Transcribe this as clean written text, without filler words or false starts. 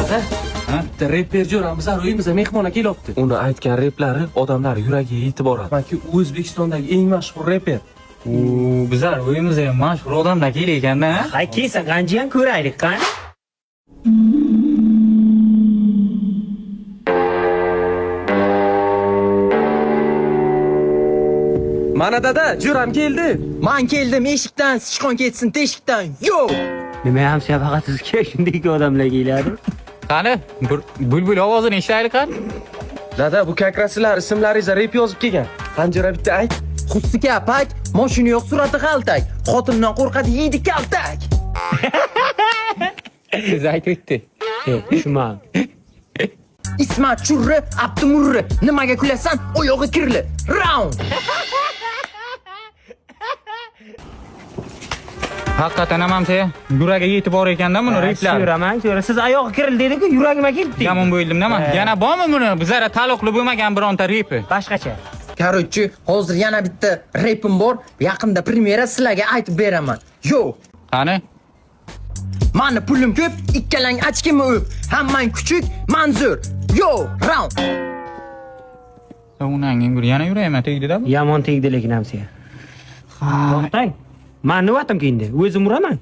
Dada, bitta reper jo'ramiz uyimizga mehmon kelyapti. Uni aytgan replari odamlar yuragiga yetib boradi. Balki O'zbekistondagi eng mashhur reper. Bizlar uyimizga ham mashhur odamlar kelayotganda. Hay kelsin, qanchayam ko'raylik, qani? Mana dada, jo'ram keldi. Man keldim eshikdan, sichqon ketsin teshikdan. Yo! Nima ham shafaqatsizga shunday odamlar keladi? Qani, bir bulbul ovozini eshitaylik qani. Dada, bu kakrasilar ismlaringizga rep yozib kelgan. Qani jo'ra bitta ayt. Xussi kapak, moshina yo'q, surati g'altak. Xotindan qo'rqadi, yeydi kaltak. Siz aytibdi. Tushunmadim. Ismat churri, Abdumurri. Nimaga kulasan? Oyog'i kirli. Round. Haqiqatan ham hamsa yuragiga yetib bor ekanda buni replar. Ko'raman, ko'ra. Siz oyog'i kiril dedi-ku, yuragimga keldi. Yomon bo'ldim nima? Yana bormi buni? Bizlarga taalluqli bo'lmagan bironta repi. Boshqacha. Короче, hozir yana bitta repim bor. Yaqinda premyera sizlarga aytib beraman. Yo! Qani? Mani pulim ko'p, ikkalang ochkimni o'p. Hammang kuchuk, manzur. Yo, round. Unanging bir yana yuragimga tegdi-da bu. Yomon tegdi lekin hamsa. To'xtang. Man nima atim endi? O'zim uraman.